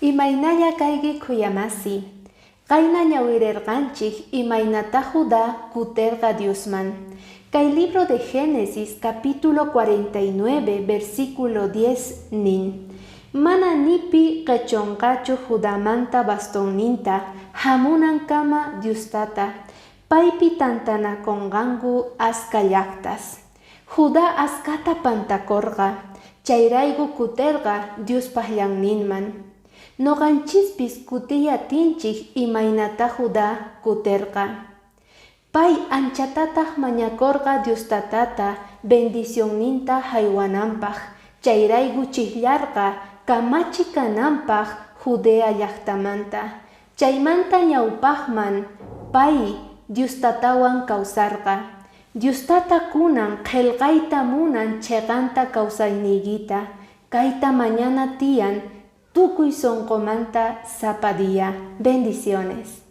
Imaynalla kayki khuyamasi. Qayna ñawirirqanchik imaynata Judá kuterqa Diosman. Kay libro de Génesis capítulo 49 versículo 10 nin: Mana ni pi qechonqachu Judamanta bastonninta, hamunankama Diostata, paypi tantanakonqanku aska llaqtas. Judá askata pantakorqa, chayrayku kuterqa Diospaj ñanninman. Noqanchispis kutiy atinchik imaynata Judá kuterqa. Pay anchatataq mañakorqa Dios tatata bendicionninta haywananpaq, chayrayku chijllarqa kamachi kananpaq Judea llaqtamanta. Chaymanta ñawpaqman pay Dios tatawan kawsarqa. Dios tata kunan qhelqayta munan cheqanta kawsayniykita, kayta mañana tiyan tukuy sonqomanta sapa día. Bendiciones.